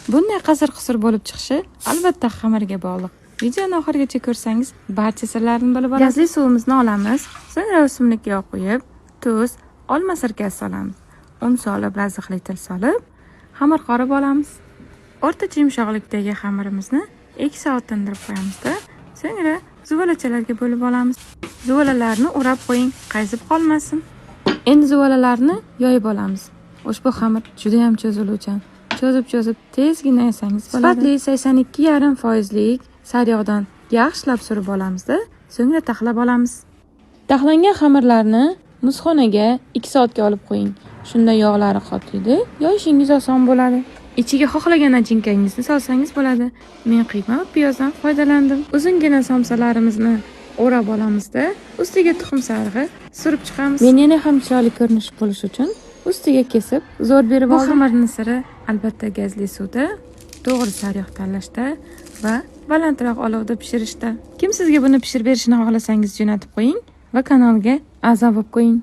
Bunday qasir-qusur bo'lib chiqishi albatta xamirga bog'liq. Videoni oxirigacha ko'rsangiz, barcha sirlarini bilib olasiz. Gazli suvimizni olamiz, so'ngra o'simlik yog' quyib, tuz, olma sirkasi solamiz. Un solib, razixli til solib, xamir qorib olamiz. O'rtacha yumshoqlikdagi xamirimizni 2 soat tindirib qo'yamizda, so'ngra zuvalachalarga bo'lib olamiz. Zuvalalarni o'rab qo'ying, qayzib qolmasin. Endi zuvalalarni yoyib olamiz. Ushbu xamir juda ham cho'ziluvchan. Cho'zib-cho'zib tezgina yesangiz bo'ladi. Sifatli 82,5 foizlik sariyog'dan yaxshilab surib olamizda, so'ngra taxlab olamiz. Taxlangan xamirlarni muzxonaga 2 soatga olib qo'ying. Shunda yog'lari qotiydi, yoyishingiz oson bo'ladi. Ichiga xohlagan начинка ngizni solsangiz bo'ladi. Men qiyma va piyozdan foydalandim. Uzungina somsalarimizni o'rab olamizda, ustiga tuxum sarig'i surib chiqamiz. Men yana ham chiroyli ko'rinish bo'lishi uchun ustiga kesib zo'r berib oldim. Bu xamirning siri albatta gazli suvda, to'g'ri sariyog' tanlashda va balandroq olovda pishirishda. Kim sizga buni pishirib berishini xohlasangiz, jo'natib qo'ying va kanalga a'zo bo'lib qo'ying.